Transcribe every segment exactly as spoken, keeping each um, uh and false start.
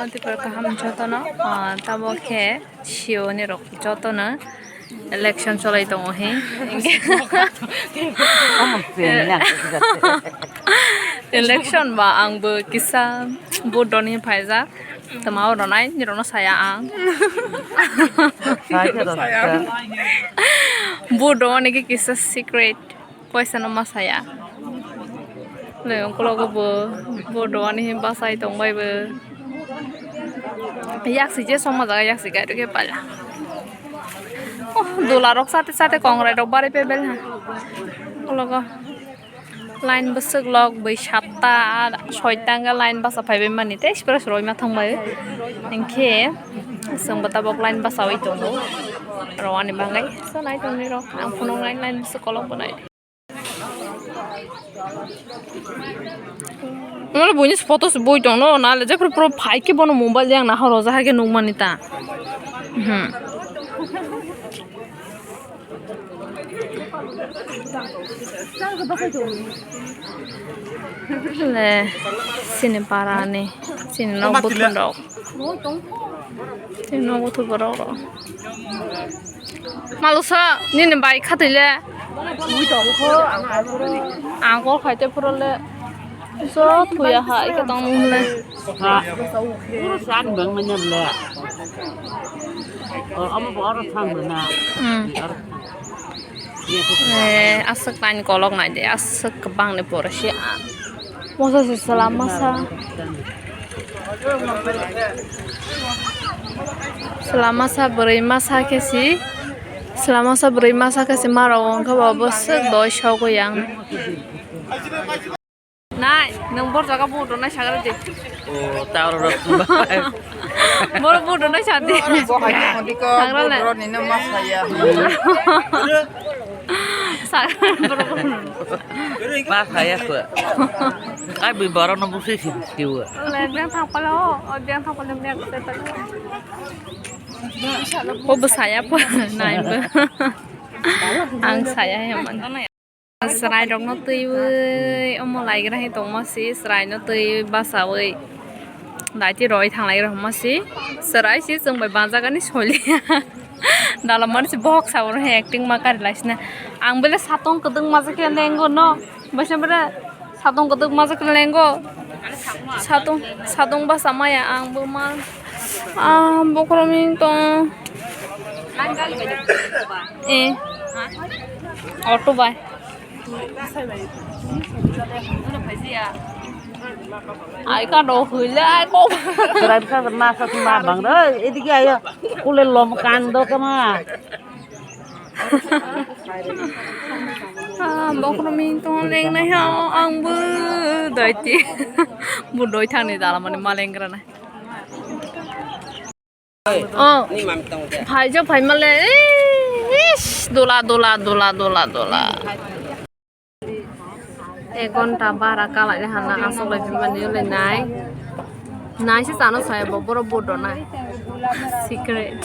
Tei kaham jotono, ah, tamo khe siyoni rok jotono election cholai tongo he. Election ba ang bo kisa vote roni phaijak. Tama oro nai ni rokno saya ang. Vote roni khe kisa secret. Poisa no ma saya. Le ongkologo bo, bo doani hi bachai tongbai bo. Yaksi je songma jaga yaksi kai rokhe pala. Oh, dula rok sate sate kongrai rok barai pebel ha. Ongkologo line bwswk lok bwi satta soita hwnkhe line bacha phaibai mani tei express roi ma thangbai. Hinkhe chwngbo tabok line bachawi tongo. Rowani bagwi so nai tongni rok ang phunuknai line bwswk kolok bo nai. Wala buini photo se boi tongno, nale jephru pro phai khe bono mobile yang nahoro jahai khe nukmani ta. Hmm. Le, sini para ni, sini nok buthun rok. Tei nogo to borok rok. Malusa nini bai khatile. Ang kol khaite pura le. So thuya ha ike tong le. Pura san bang manya ble. Oh, amo bo oro thang na. Hmm. Eh, aswk nai kolok nai de, aswk kwbang ni pore se. Mosa se chwla masa. Chwla masa, bwrwi masa khe si. Chwla masa, bwrwi masa khe si ma rok wng khe bo bwswk doi sogwi yang. Nai, nwng bor jaga bu donai sagra de. O, ta oro rok. Bor bu donai sa de. Bo hai ko diko, sagra le. Bor ni no mas ya. Sagra bor bu. Mas ya ko. Kai bi bor no bu si si ki wa. Le dang thang pala o, o dang thang pala me ko te pala. O bu saya po, nai bu. Ang saya ya man. Chwrai rokno twiwi omo laigra hai tongma si chwraino twiwi bachawi daiti roi thanglai rokma si chwrai si chwng bai banjagani soiliya. Dalamani si bohok sabo hai acting ma kari laisina ang bele satong kwdwng majak ya lengo no baisa bere satong kwdwng majak ya lengo satong satong bacha maya ang bo ma. Ah, bokhorok ni tong. Eh. Auto bai. Ai ka do huile ai ko. Driver sa ma sa ma bang re. Edike ayo. Kule lom kan do kama. Ah, bokhorok ni tong leng nai ha ang bo doi ti. Bo doi thang ni dala mani ma leng gra nai. Oh, phai jo phai male, ish, dola, dola, dola, dola, dola. Ek ghonta bara kalai hana asok lai mani le nai. Nai se chano sai bo boro bodo nai. Secret.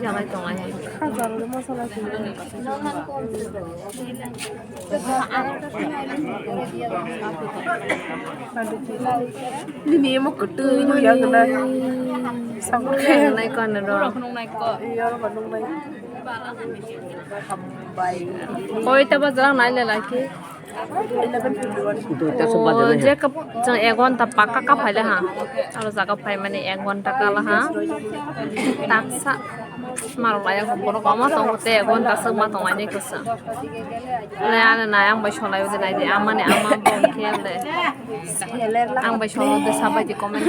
Jalai tonglai hai. Nini emo kwtwi no ya gwnai. Nai ko ano ro. Iya, oro ba nungnai. Koi ta ba jala nai le laki. Eleven fifty one. Oh, je kap jang ek ghonta pakka ka phaile ha. Aro jaga phai mani ek ghonta kala ha. Taksa marok laya ko borok ama tongo te ek ghonta swk ma tong lainai kwsa. Le ano nai ang bai solai udi nai di ama ni ama bong khe le. Ang bai solai udi sabai di comment.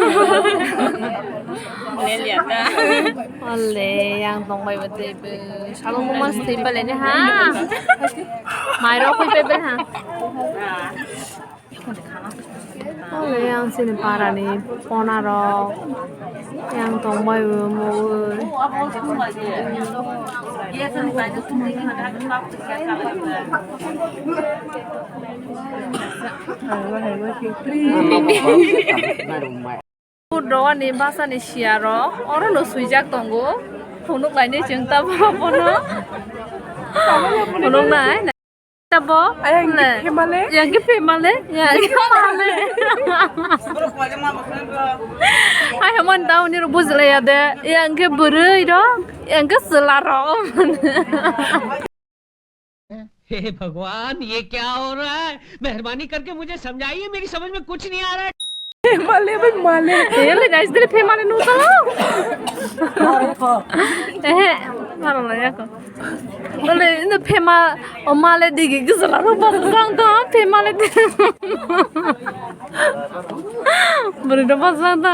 Ole yang tong bai udi. Sabo mas twi pale ne ha. Mai rok koi pe ha. Ole yang sini para ni pona rok. Yang tong bai bo mo. Doani bwsani siya rok oro no swijak tongo. Phunuk lainai chwng tabuk bono. Phunuk nai. Tabo? Ayang ke pemale? Yang ke pemale? Ya, yang ke pemale. Hai, hamon dauni ro bujle ya de. Yang ke burui ro, yang ke sela ro. हे भगवान, ये क्या हो रहा है? मेहरबानी करके मुझे समझाइए, मेरी समझ में कुछ नहीं आ रहा है। Pemale bai male. Ele guys, dile pemale nu talo. Eh, maro la yako. Dile ino pema o male digi gizala ro bas sang to pemale di. Beri do bas sang to.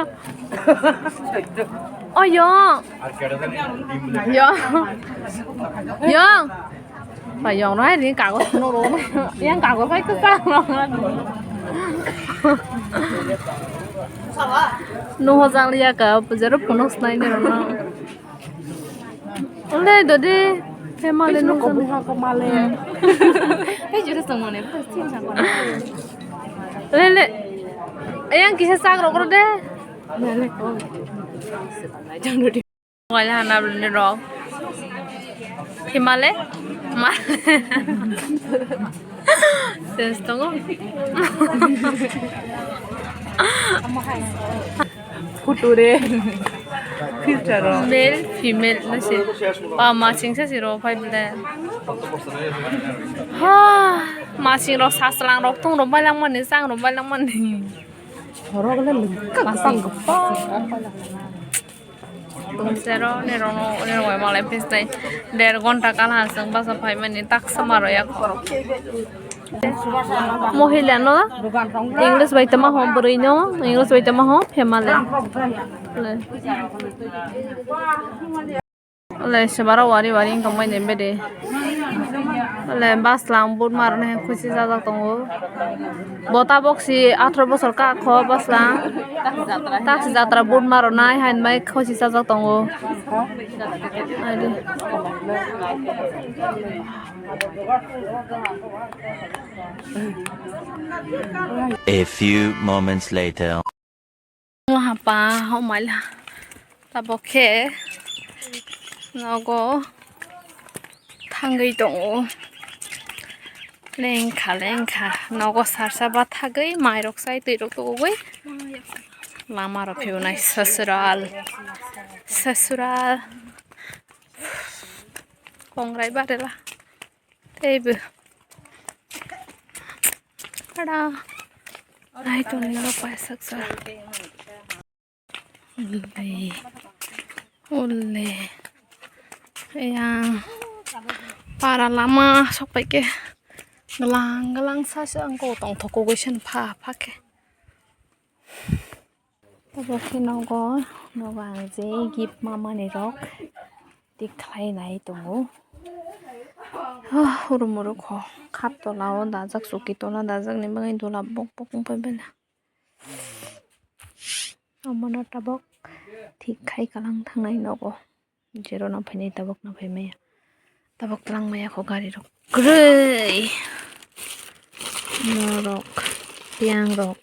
Oh yo. Yo. Yo. Payong no hai ni kagos no ro. Yang kagos hai kwchang no. No hojak liya ka pujaro phunuk snai ni ro no. Ole dodi pemale no. Ko buha ko male. Hey jure song mane. Le le. Yang kisa sak ro de. Male ko. Wala hana bini rok. Himale? Ma. Ses tongo. Photo re. Picture ro. Male, female na se. Pa ma sing sa si ro phai bile. Ha, ma sing rok saslang rok tong rok bai lang mani, sang rok bai lang mani. Horok le lengkak sang gepang. Tungsero ni rono ni roi malai pisnai der ghonta kal ha chwng basa phaimani tak sama roya. Mohila no English bai tama ho bwrwi no English bai tama ho family. Ole sebaro wari wari wng tongmani bede. Ole baslang bud marone khusi sajak tongo. Bo tabok si atharo bosor kak kho baslang. Taksi jatra bud maronai hain bai khusi sajak tongo. Adi. A few moments later. Hapa homaila tabok khe nogo thangwi tongo. Lengkha lengkha nogo sarsa bathagwi mairok chai twirok tugwi lama rok phiyonai sasural sasural kongrai barela. Teibo. Ada. Nai tongni rok paisaksa. Ulle. Ulle. Yang. Para lama sok paike. Galang galang sasa angko tongthok kogoi sen pha pha khe. Obo khe nogo, nogo ang je gift mamani rok tik khlai nai tongo. Huh, hurum muruk ho khap tola o dajak, chuki tola dajak ni bagwi dula bok bok wng pai bela. Omono tabok thik khai kalang thangnai nogo. Jerok no phainai tabok no phai maya. Tabok twlang maya kho gari rok kwrwi. Norok, piyang rok,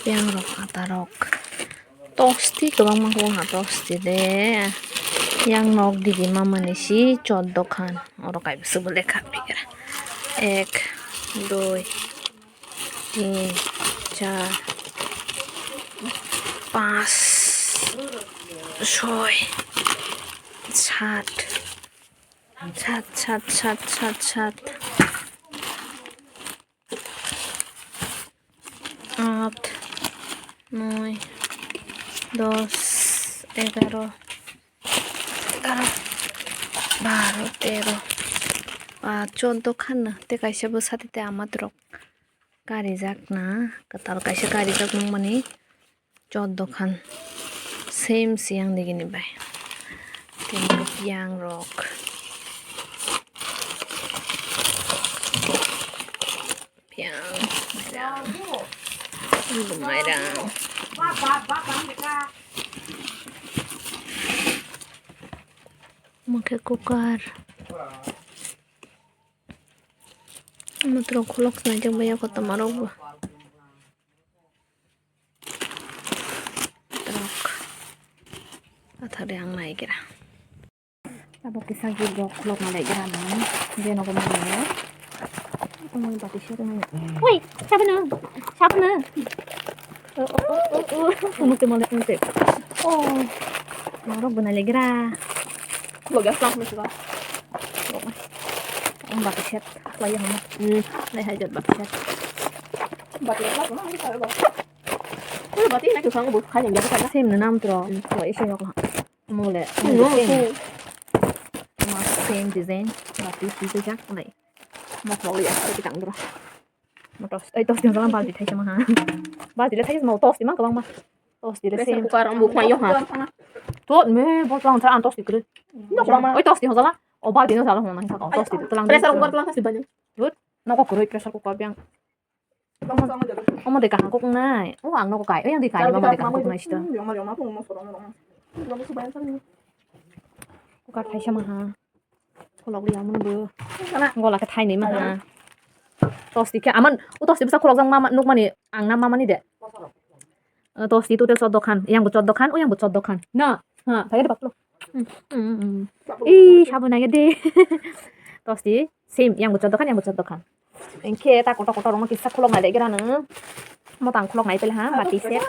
piyang rok, ata rok. Tosti kwbangma kwbangma tosti de. Yang nok digi mamani si choddo khan. Oro kaibwswk bo lekha pira. Ek, dui, tin, char, panch, soi, sat, sat, sat, sat, sat, sat, at, noi, dos, egaro, egaro, baro, tero, ba, choddo khan no, tei kaisa bwsa tei amat rok. Karijakna, kwtal kaisa karijak nungmani choddo khan. Same se yang digini bai. Tei piyang rok. Piyang, mairang. Mairang. Mokhe cooker. Motorok khulok swnai jak bai ya kotorma rok bo. Motorok pathar de ang nai kira. Abo kisa gate rok khulok na lai gra nang. Je nogo mani. Omo bati se rwmani. Oi, sabana. Sabana. O, o, o, o, o. Umute mole umute. Oh. Norok bwnai lai gra. Khulok ya slam khulok slam. Omo bati se. Lai ya hama. Hmm. Lai hai jat bati se. Bati ya slam khulok slam. Oi, bati na khulok slam bo khai ya. Same na nam tro. Hmm. Khulok ise yok ha. Mole, Hmm, mole same. Hmm. Ma same design. Bati si se jak nai. Mo khulok ya, oi tang dro. Mo tos, oi tos di jalan balti thai sama ha. Balti le thai mo tos di ma kabang ma. Tos di le Pressure same. Cooker ang buk mai yo ha. Tot me bol tang sa an tos di kre. Oi tos di jala. O balti no jala hon nang sa tos di tlang. Pressure cooker tlang sa si bani. Tot. Noko kuroi pressure cooker biang. Omo de kaham kok nai. O ang nogo kai. O yang di kai, omo de kaham kok nai sita. Kok ar thaisa maha. Khulok liya mani bo. Gola khe thainwi maha. Tosti khe aman, o tosti bwsa khulok jang mama nukmani ang na mamani de. Eh, tosti total choddo khan, yang bo choddo khan, o yang bo choddo khan. Na, ha, thai de baklo. Hmm, hmm, hmm. Ih, sabo nai de. Tosti. Same, yang bo choddo khan, yang bo choddo khan. Engkhe ta kotor kotor rokno kisa khulok nai de gra nang. Mo tang khulok nai pele ha, bati se.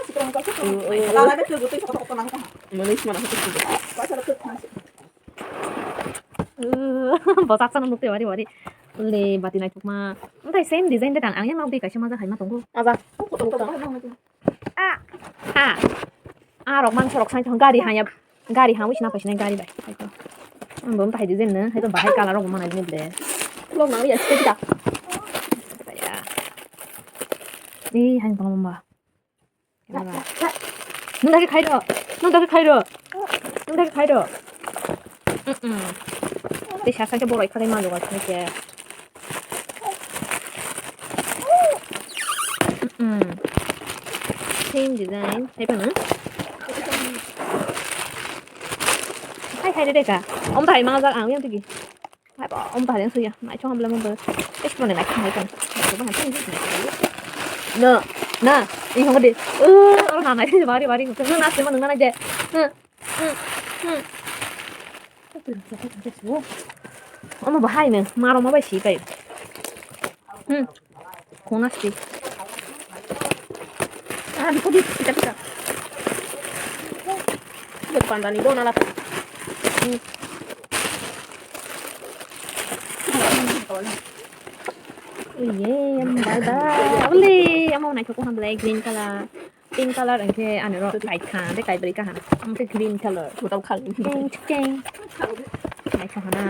Bo sak sana nukte wari wari. Le bati nai thukma. Ntai same design de tang, ang yang nok de kaisa maja hai ma tongo. Aja. Ah, ha. Ah, rok man sorok sai thong gari haya, gari ha wisna paisna gari bai. Ang dong tai design na, hai to bahai color rok mana ni ble. Lok nang ya sita. Ya. Ni hai tong ma. Nunda ke khairo. Nunda ke khairo. Nunda ke khairo. Mm-mm. Tei sasa khe borok khalai ma lugar khe. Mm-mm. Same design. Hai phano. Hai hai de ka. Om thai ma jak ang yang tigi. Hai ba om thai suya. Nai chong amle mo. Extra nai chong hai kan. No. Na. Ih hong de. Eh, oro na nai bari bari. Nang na se ma nang na de. Hmm. Hmm. Hmm. Omo bahai no, maro ma bai si kai. Hmm. Khuna si. Ah, biko di, pita pita. Bik pandani do nala. Hmm. Iye, bye bye. Ole, amo naithok ko hamlai green color. Pink color hwnkhe ani oro kaitha, tei kaibrwi kaham. Hwnkhe green color. Botol khal. Keng, keng. Naithok hana.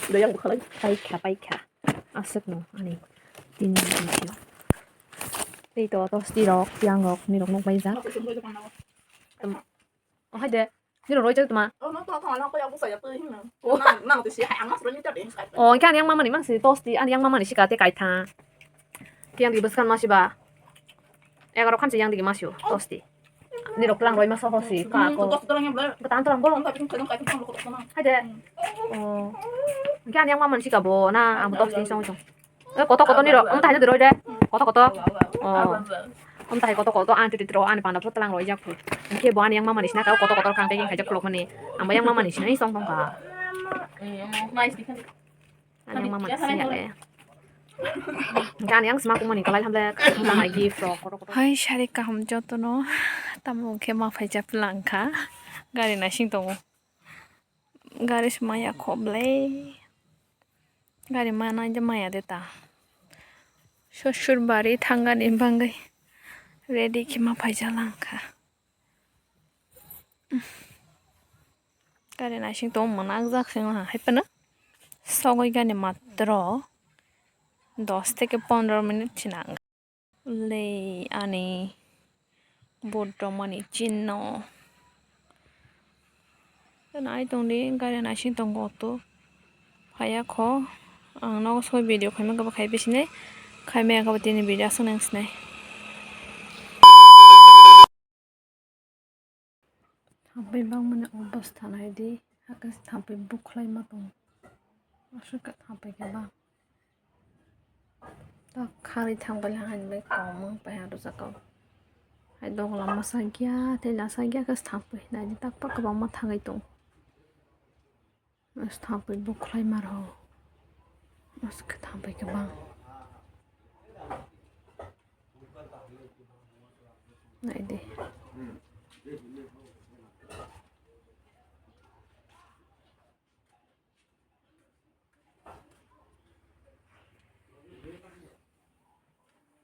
Doyang bwkhalai. Paikha, paikha. Aswkno ani tini video. Tei to, to stirok, tiyangrok, nirok nukbaijak. Tama. Oh, hai de. Nirok roi jak tama. Oh, no, to, to, no, ko yang busa ya, to, hino. Oh. Nang, nang, to, si, hai, ang, mas, roi, ni, to, de, hai. Oh, hwnkhe ani yang mamani mangsi, to, sti, ani yang mamani sika, tei kaitha. Khe yang di bwskan masiba. Egarok khan se yang digi masio, tosti. Nirok tlang roi masa hosi, ka ko. Tang tlang bo. Hai de. Oh. Gan yang maman sika bo na, ang tosti song song. Eh, koto koto nirok, om tahai de roi de. Koto koto. Oh. Om tahai koto koto, an titi ro, an panda pho tlang roi jak pho. Ke bo an yang maman sina ka koto koto kang te yang hai jak phlok mani. Ang yang maman sina song song ka. Nice di kan. Ani mama siya le. Gani ang sima kumani kalai hamle, hamle mai gift rok, kotor kotor. Hai, sari kaham jotono. Tamo khe ma phaijak langkha. Gari naising tongo. Gari se maya khoblai. Gari mana je maya de ta. Sosur bari thangani bangwi ready khe ma phaijak langkha. Gari naising tong mwnakjak se wngha hai phano sogwi gani matro dos theke pondro minute se nang le ani boat romani chinno. Nai tongdi gari naising tongo auto phaiya kho ang nogo soi video khaima khe bo khai bisinai khaimaya khe bo tini video aswk nang sinai. Thampui bangmani obostha naidi, hakhe thampui bukhlai ma tongo. Aswk khe thampui khe bang. Ta kharwi thangbai la hani bai kongma pai ha rwjak kau. Hai dogla masa giya, tei lasa giya khe thampui naidi, tak pak kwbangma thangwi tongo. Mas thampui bukhlai mar ho. Mas khe thampui khe bang. Naidi,